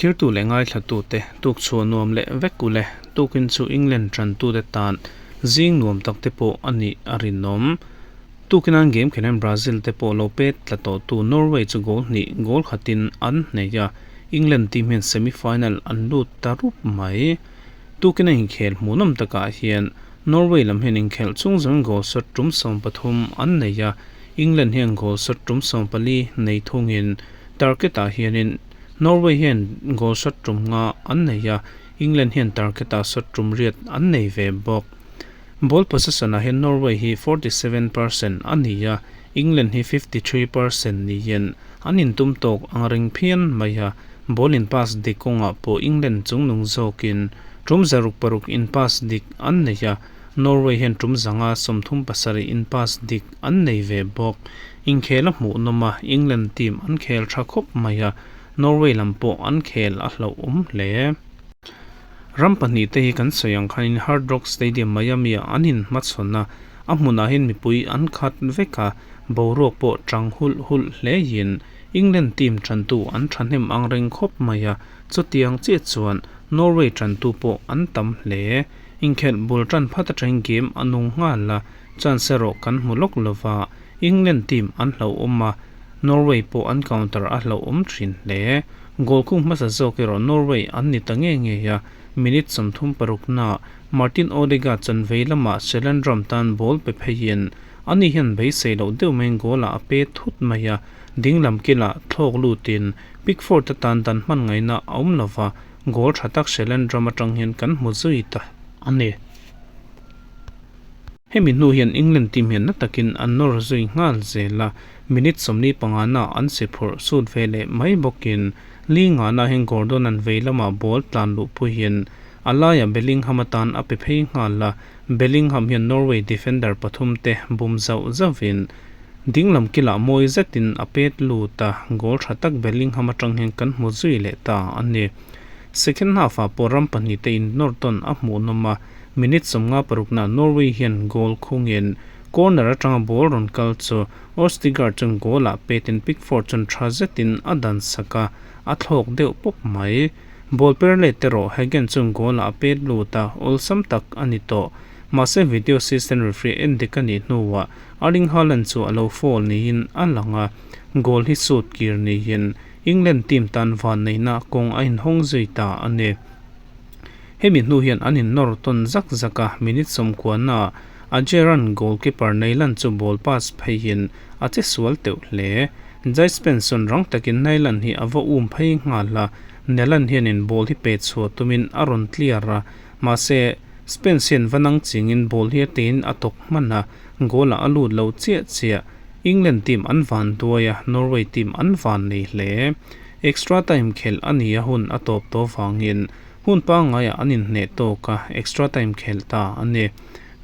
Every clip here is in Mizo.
Thlirtu leh ngaithlatute tukchhuah nuam leh vek ule tukin chu England tantute tan zing nuam tak te pawh a nih a rinawm. Tukin an game khelh hian Brazil te pawh lo pet tla tawhtu Norway chu goal hnih goal khatin an nei a, England team hian semi-final an lut ta rup mai. Tukin a inkhel hmuhnawm takah hian Norway lam hian inkhelh chung zawngin goal shot tum 13 an nei a, England hian goal shot tum 14 nei thungin target-ah hianin Norway hian goal shot tum nga an nei a, England hian target-ah shot tum riat an nei ve bawk. Ball possession-ah hian Norway hi 47% a ni a, England hi 53% niin an intum tawk ang reng phian mai a, ball in pass dik kawngah pawh England chungnung zawkin tum 606 in pass dik an nei a, Norway hian tum 137 in pass dik an nei ve bawk. Inkhel a hmuhnawm a, England team an khel tha khawp mai a, Norway lam pawh an khel a hlauhawm hle. Ram pahnih te hi kan sawi ang khanin Hard Rock Stadium Miami ah an inhmachhawn a, a hmunah hian mipui an khat vek a, boruak pawh tang hulh hulh hlein England team tantu an thahnem ang reng khawp mai a, chutiang chiah chuan Norway tantu pawh an tam hle. Inkhelh bul tan phat atangin game a nung nghal a, chance erawh kan hmu lawk lova, England team an hlauhawm a, Norway pawh an counter a hlauhawm thin hle. Goal khung hmasa zawk erawh Norway an ni ta ngei ngei a, minute 36 na Martin Odegaard chuan vei lamah Shelandrum tan ball pe pheiin ani hian beisei loh deuh maiin goal ah a pe thut mai a, ding lam kilah thlawk lutin Pickford atan dan hman ngaihna a awm lova, goal tha tak Shelandrum atang hian kan hmu zui ta a ni. Hemi hnu hian England team hian na takin an nawr zui nghal zel a, minute 45 na an si phurh sut ve leh mai bawkin li ngana hian Gordon an vei lamah ball tlan luh puiin a laiah Bellingham atan a pe phei nghal a, Bellingham hian Norway defender pathum te bum zauh zauhin dinglam kilah mawi zetin a pet lut a, goal tha tak Bellingham atang hian kan hmu zui leh ta a ni. Second half ah pawh ram pahnih te innawr tawn a hmuhnawm a, Minute 56 na Norway hian goal khungin corner atanga ball rawn kal chu Ostigard chuan goal ah petin Pickford chuan tha zetin a dan sak a, a thlawk deuh pawp mai. Ball per let erawh Hagen chuan goal ah a pet lut a, awlsam tak a ni tawh. Mahse video assistant referee en dik a nih hnuah Erling Haaland chu a lo foul niin a lang a, goal hi sut kir niin England team tan vanneihna kawng a inhawng zui ta a ni. Hemi hnu hian an innawr tawn zak zak a, minute 90 na Ajeran goalkeeper Nyland chu ball pass pheiin a che sual teuh hle. Jai Spence chuan rang takin Nyland hi a va um phei nghal a, Nyland hianin ball hi pe chhuah tumin a rawn clear a, mahse Spence hian va nang chingin ball hi a tein a tawk hman a, goal ah a lut lo chiah chiah. England team an van duai a, Norway team an van nei hle. Extra time khelh a ni a hun a tawp tawh vangin hun pangngaiah an inhneh tawk a, extra time khelh ta a ni.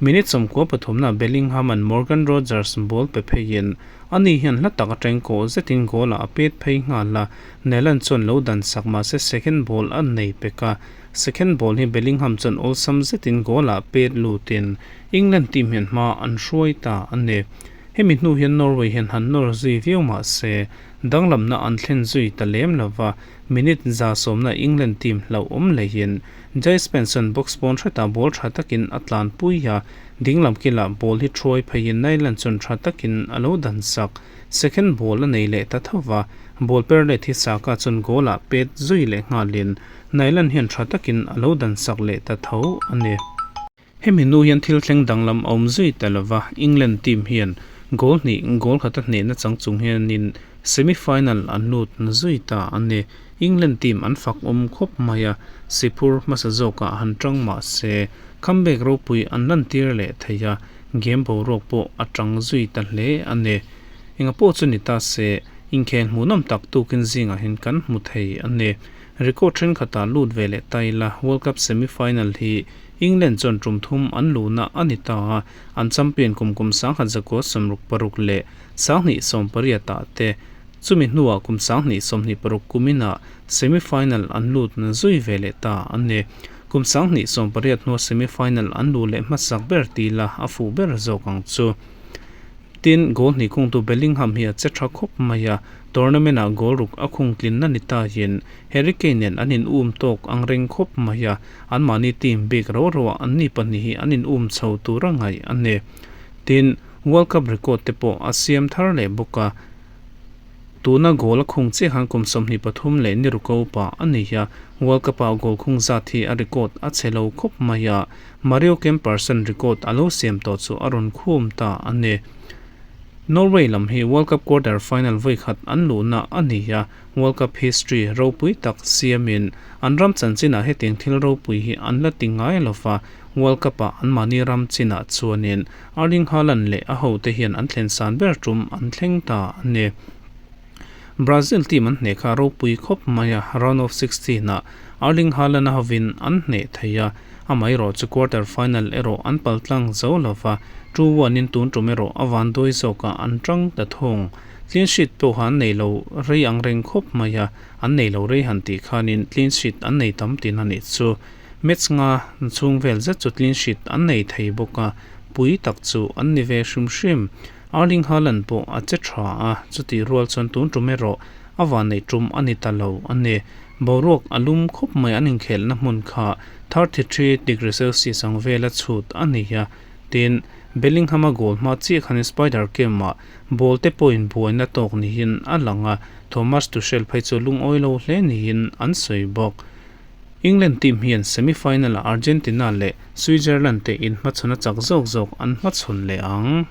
Minute 93 na Bellingham an Morgan Rogers ball pe pheiin ani hian hla tak atang kawh zetin goal ah a pet phei nghal a, Nelan chuan lo dan sak mahse second ball a nei pek a, second ball hi Bellingham chuan awlsam zetin goal ah pet lutin England team hian hma an hruai ta a ni. Hemi hnu hian Norway hian han nawr zui viau mahse danglamna an thlen zui ta lem lova, minute 110 na England team hlauhawm leihin Jay Spence chuan box pawn hretah ball tha takin a tlan pui a, dinglam kilah ball hi thuai pheiin Nyland chuan tha takin a lo dan sak. Second ball a nei leh ta tho va, ball per let hi Saka chuan goal ah pet zui leh nghalin Nyland hian tha takin a lo dan sak leh ta tho a ni. Hemi hnu hian thil thleng danglam a awm zui ta lova, England team hian goal hnih goal khata hnehna chang chung hianin semi-final an lut zui ta a ni. England team an fak awm khawp mai a, siphur hmasa zawkah han tang mah se comeback ropui an lantir leh thei a, game boruak pawh a tang zui ta hle a ni. Enga pawh chu ni ta se, inkhel hmuhnawm tak tukin zingah hian kan hmu thei a ni. Record thenkhatah lut ve leh ta ila, World Cup semi-final hi England chuan tum thum an luhna a ni ta a, an champion kum kum 1966 leh 2018 ah te, chumi hnuah kum 2026 kuminah semi-final an lut zui ve leh ta a ni. Kum 2018 hnua semi-final an luh leh hmasak ber tila a fuh ber zawk ang chu. Tin, goal hnih khungtu Bellingham hi a che tha khawp mai a, Tournament-ah goal ruk a khung tlinna ni tahin Harry Kane nen an in um tawk ang reng khawp mai a, anmahni team bik ro roah anni pahnih hi an in um chho tura ngaih a ni. Tin, World Cup record te pawh a siam thar leh bawk a. Tuna goal a khung chiah khan kum 23 leh ni ruk a upa a ni a, World Cup-ah goal khung zat hi a record a chhe lo khawp mai a, Mario Kemperson record a lo siam tawh chu a rawn khum ta a ni. Norway lam hi World Cup quarter final vawi khat an luhna a ni a, World Cup history ropui tak siamin an ram chanchinah hetiang thil ropui hi an la ti ngai lo va, World Cup-ah anmahni ram chinah chuanin Erling Haaland leh a hote hian an thlen san ber tum an thleng ta a ni. Brazil team an hneh kha ropui khawp mai a, round of 16 ah Erling Haaland a hovin an hneh thei a, amaherawh chu quarter final erawh an paltlang zo lo va, 2-1 in tun tum erawh a vanduai zawkah an tang ta thung. Clean sheet pawh kha an nei lo rei ang reng khawp mai a, an nei lo rei han tih khanin clean sheet an nei tam tihna nih chu. Match nga chhung vel zet chu clean sheet an nei thei bawk a, pui tak chu an ni ve hrim hrim. Erling Haaland pawh a che tha a, chutih rual chuan tun tum erawh a vanneih tum a ni ta lo a ni. Boruak a lum khawp mai an inkhelhna hmun kha 33 degree Celsius ang vela chhut a ni a, tin, Bellingham-a goal hma chiah khanin Spider Cam-ah ball te pawhin buaina tawk niin a lang a, Thomas Tuchel phei chu lungawi lo hle niin an sawi bawk. England team hian semi-final-ah Argentina leh Switzerland te inhmachhawn a chak zawk zawk an hmachhawn leh ang.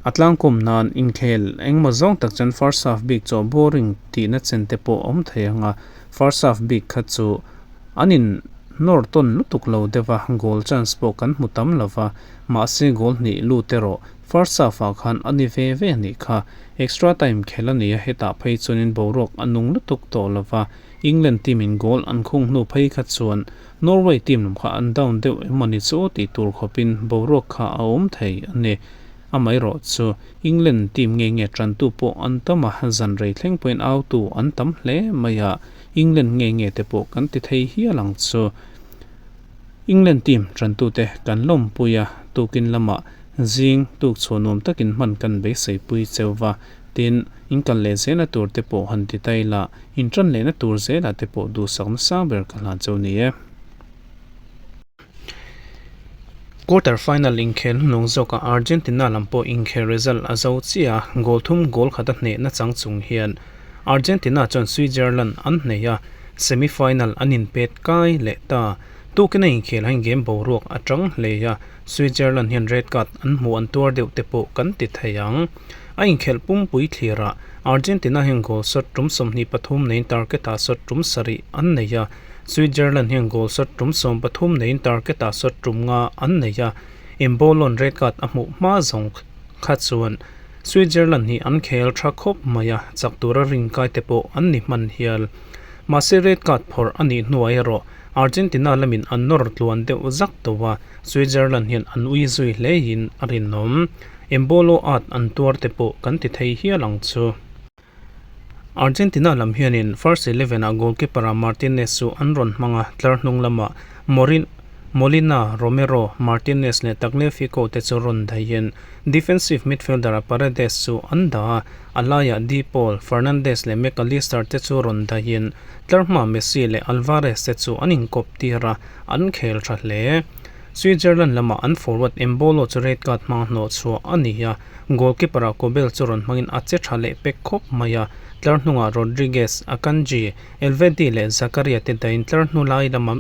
A tlangkawm nan inkhel engemaw zawng tak chuan first half bik chaw boring tihna chen te pawh a awm thei ang a, first half bik kha chu an in nawr tawn lutuk lo deuh a, goal chance pawh kan hmu tam lo va, mahse goal hnih lut erawh first half ah khan a ni ve ve a nih kha. Extra time khel a ni a, hetah phei chuanin boruak a nung lutuk tawh lo va, England team in goal an khung hnu phei kha chuan Norway team lam kha an down deuh em mawni chu tih tur khawpin boruak kha a awm thei a ni. Amaherawh chu England team nge nge tantu pawh an tam a, zan rei thleng pawhin autu an tam hle mai a, England nge nge te pawh kan ti thei hial ang chu. England team tantute kan lawmpui a, tukin lamah zing tuk chhuah nuam takin hman kan beiseipui cheu va, tin in kal leh zelna tur te pawh han ti ta ila, In tan lehna tur zelah te pawh duhsak nasa ber ka hlan cheu ni e. Quarter final inkhel hnung zawkah Argentina lam pawh inkhel result a zo chiah a, goal thum goal khat a hnehna chang chung hian Argentina chuan Switzerland an hneh a, semi final an inpet kai leh ta. Tukin a inkhel hian game boruak a tang hle a, Switzerland hian red card an hmuh an tuar deuh te pawh kan ti thei ang. A inkhelh pumpui thlirah Argentina hian goal shot tum 23 neiin target-ah shot tum sarih an nei a, Switzerland hian goal shot tum 13 neiin target-ah shot tum nga an nei a, Embolo'n red card a hmuh hma zawng kha chuan Switzerland hi an khel tha khawp mai a, chak tura rinkai te pawh an ni hman hial. Mahse red card phawrh a nih hnuah erawh Argentina lamin an nawr tluan deuh zak tawh a, Switzerland hian an ui zui hlein a rinawm. Embolo at an tuar te pawh kan ti thei hial ang chu. Argentina lam hianin first eleven ah goalkeeper ah Martinez chu an rawn hmang a, tlar hnung lamah Morin, Molina, Romero, Martinez leh Tagliafico te chu rawn daihin defensive midfielder ah Paredes chu an dah a, a laiah De Paul, Fernandez leh Mac Allister te chu rawn daihin tlar hmaah Messi leh Alvarez te chu an inkawp tir a, an khel tha hle. Switzerland lamah an forward Embolo chu red card hmang hnawh chhuah a ni a, goalkeeper ah Kobel chu rawn hmangin a che tha leh pek khawp mai a, tlar hnungah Rodriguez, Akanji, Elvedi leh Zakaria te dahin tlar hnu lai lama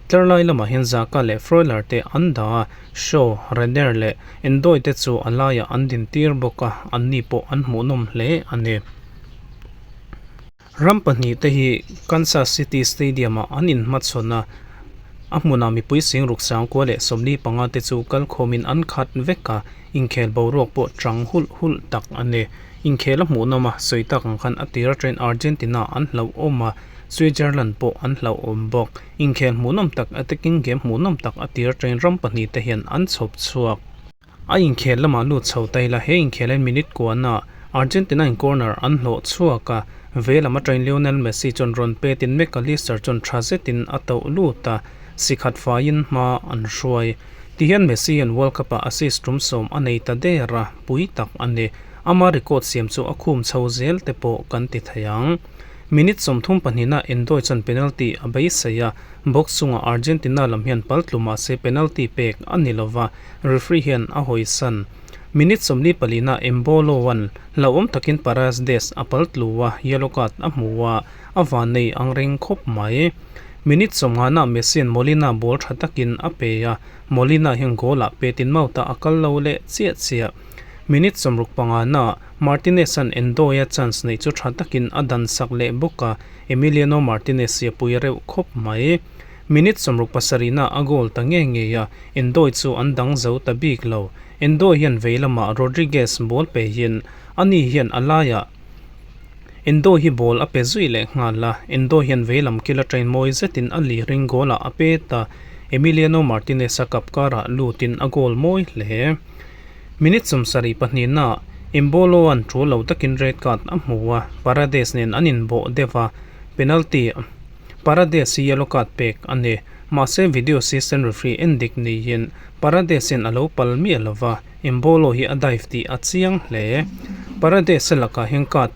tlar lai lamah hian Xhaka leh Freuler te an dah a, Shaw, Renner leh Ndoi te chu a laiah an din tir bawk a, anni pawh an hmuhnawm hle a ni. Ram pahnih te hi Kansas City Stadium ah an inhmachhawn a, a hmunah mipui sing ruk sangkua leh 45 te chu kalkhawmin an khat vek a, inkhel boruak pawh chang hulh hulh tak a ni. Inkhel a hmuhnawm a, sawi tak ang khan a tir atangin Argentina an hlauhawm a, Switzerland pawh an hlauhawm bawk. Inkhel hmuhnawm tak attacking game hmuhnawm tak a tir atangin ram pahnih te hian an chhawp chhuak. A inkhel lamah lut chho ta ila, he inkhel hian minute kuana Argentina in corner an hlawh chhuak a, vei lam atangin Lionel Messi chuan rawn petin Mac Allister chuan tha zetin a tauh lut a, si khat faiin hma an hruai. Tihian Messi hian World Cup ah assist tum sawm a nei ta der a, pui tak a ni. Ama record siam chu a khum chho zel te pawh kan ti thei ang. Minute 30 pahnihna Endoi chuan penalty a beisei a, box chungah Argentina lam hian pal tlu mah se penalty pek a ni lova, referee hian a hawisan. Minute 44 na Embolo-a'n hlauhawm takin Paredes a pal tlu a, yellow card a hmu a, a vannei ang reng khawp mai. Minute 50 na Messi-a'n Molina ball tha takin a pe a, Molina hian goal-ah petin mouth-ah a kal lo leh chiah chiah. Minute 65 na Martinez-a'n Endoi-a chance neih chu tha takin a dan sak leh bawk a, Emiliano Martinez hi a pui reuh khawp mai. Minute 67 na a goal ta nge ngei a, Endoi chu an dang zo ta bik lo. Endoi hian vei lamah Rodriguez ball pehin ani hian a laiah Endoi hi ball a pe zui leh nghal a, Endoi hian vei lam kil atangin mawi zetin a li ring goal ah a pet a, Emiliano Martinez-a kap karah lutin a goal mawi hle. Minute 72 naah Embolo-a'n tul lo takin red card a hmu a, Paredes nen an inbawh deuh a, penalty Paredes hi yellow card pek a ni. Mahse video assistant referee en dik niin Paredes hian a lo pal miah lo va, Embolo hi a dive tih a chiang hle. Paredes-a lakah hian card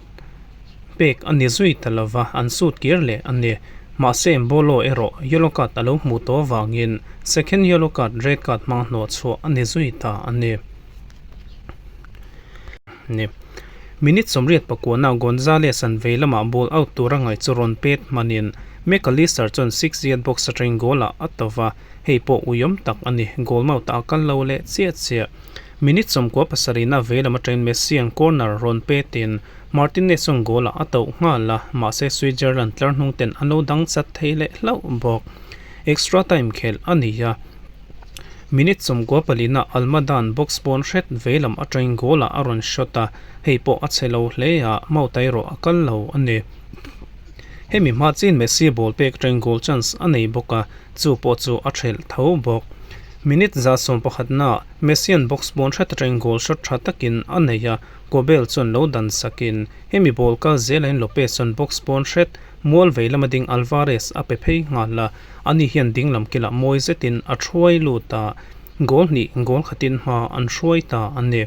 pek a ni zui ta lo va, an sut kir leh a ni. Mahse Embolo erawh yellow card a lo hmuh tawh avangin second yellow card red card hmang hnawh chhuah a ni zui ta a ni. Ni. Minute 89 Gonzalez an vei lamah ball out tura ngaih chu rawn pet hmanin Mac Allister chuan 6 yard box atangin goal ah a to va, hei pawh uiawm tak a ni. Goal mouth ah a kal lo leh chiah chiah. Minute 97 na vei lam atangin Messi an corner rawn petin Martinez chuan goal ah a tauh nghal a, mahse Switzerland tlar hnung ten an lo dang chat thei leh hlauh bawk. Extra time khelh a ni a, minute 94 na Almada-a'n box pawn hret vei lam atangin goal ah a rawn shot a, hei pawh a chhe lo hle a, mouth erawh a kal lo a ni. Hemi hma chin Messi ball pek atangin goal chance a nei bawk a, chu pawh chu a thelh tho bawk. Minute 111 naah Messi-a'n box pawn hret atangin goal shot tha takin a nei a, Kobel chuan lo dan sakin hemi ball kal zelain Lopez chuan box pawn hret mual vei lama ding Alvarez a pe phei nghal a, ani hian ding lam kilah mawi zetin a hruai lut a, goal hnih goal khatin hma an hruai ta a ni.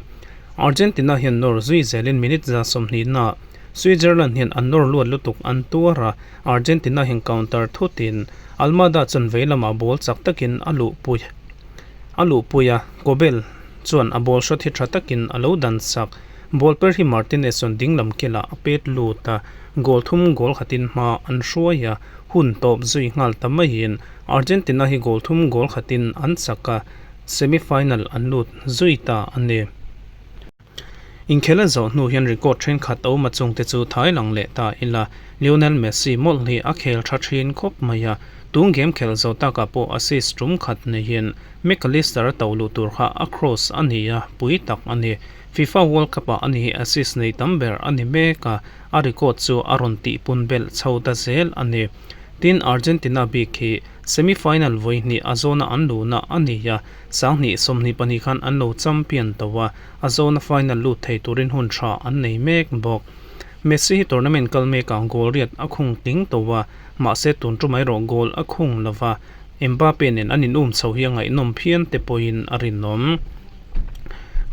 Argentina hian nawr zui zelin minute 120 naah Switzerland hian an nawr luat lutuk an tuar a, Argentina hian counter thutin Almada chuan vei lamah ball chak takin a luhpui a luhpui a, Kobel chuan a ball shot hi tha takin a lo dan sak. Ball per hi Martinez chuan ding lam kilah a pet lut a, goal thum goal khatin hma an hruai a, hun tawp zui nghal ta maiin Argentina hi goal thum goal khatin an chak a, semi final an lut zui ta a ni. Inkhel a zawh hnu hian record thenkhat a awm a chungte chu thai lang leh ta ila, Lionel Messi mawlh hi a khel tha thin khawp mai a, tun game khelh zawh takah pawh assist tum khat neihin Mac Allister a to luh tur kha a cross a ni a, pui tak a ni. FIFA World Cup ah a ni hi assist nei tam ber a ni mek a, a record chu a rawn tihpun belh chho ta zel a ni. Tin, Argentina bik hi semi final vawi hnih a zawna an luhna a ni a, 2022 khan an lo champion to a, a zawna final lut thei turin hun tha an nei mek bawk. Messi hi tournament kal mekah goal riat a khung tling to a, mahse tun tum erawh goal a khung lova, Mbappe nen an inum chho hi a ngaihnawm phian te pawhin a rinawm.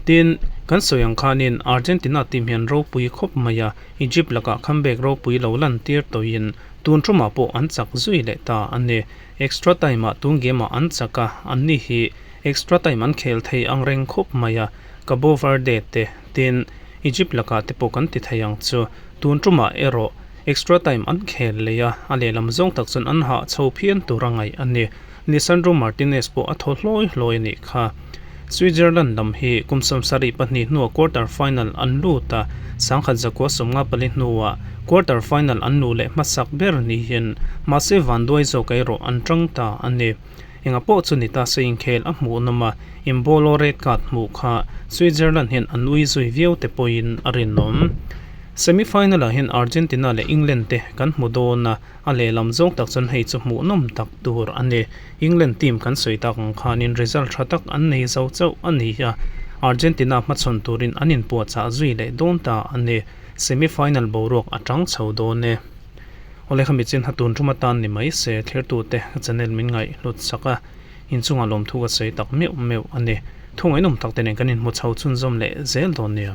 Tin, kan sawi ang khanin Argentina team hian ropui khawp mai a, Egypt lakah comeback ropui lo lan tir tawhin tun tumah pawh an chak zui leh ta a ni. Extra time ah tun game ah an chak a, anni hi extra time an khel thei ang reng khawp mai a, Cabo Verde te, tin, Egypt lakah te pawh kan ti thei ang chu. Tun tumah erawh extra time an khel leh a, a lehlam zawng tak chuan an hah chho phian tur a ngaih a ni. Lisandro Martinez pawh a thaw hlawi hlawi a nih kha. Switzerland lam hi kum 72 hnuah quarter final an lut a, 1954 hnuah quarter final an luh leh hmasak ber niin mahse vanduai zawk erawh an tang ta a ni. Enga pawh chu ni ta se inkhel a hmuhnawm a, Embolo red card hmuh kha Switzerland hian an ui zui viau te pawhin a rinawm. Semi final ah hian Argentina leh England te kan hmu dawn a, a lehlam zawng tak chuan hei chu hmuhnawm tak tur a ni. England team kan sawi tak ang khanin result tha tak an nei zo chauh a ni a, Argentina hmachhawn turin an inpuahchah zui leh dawn ta a ni. Semi final boruak a tang chho dawn e. Awle kha michin ha tun tum atan ni mai se thirtute ka channel min ngaih hlut sak a, inchungah lawmthu ka sawi tak meuh meuh a ni. Thungainawm tak te nen kan inhmu chho chhunzawm leh zel dawn nia.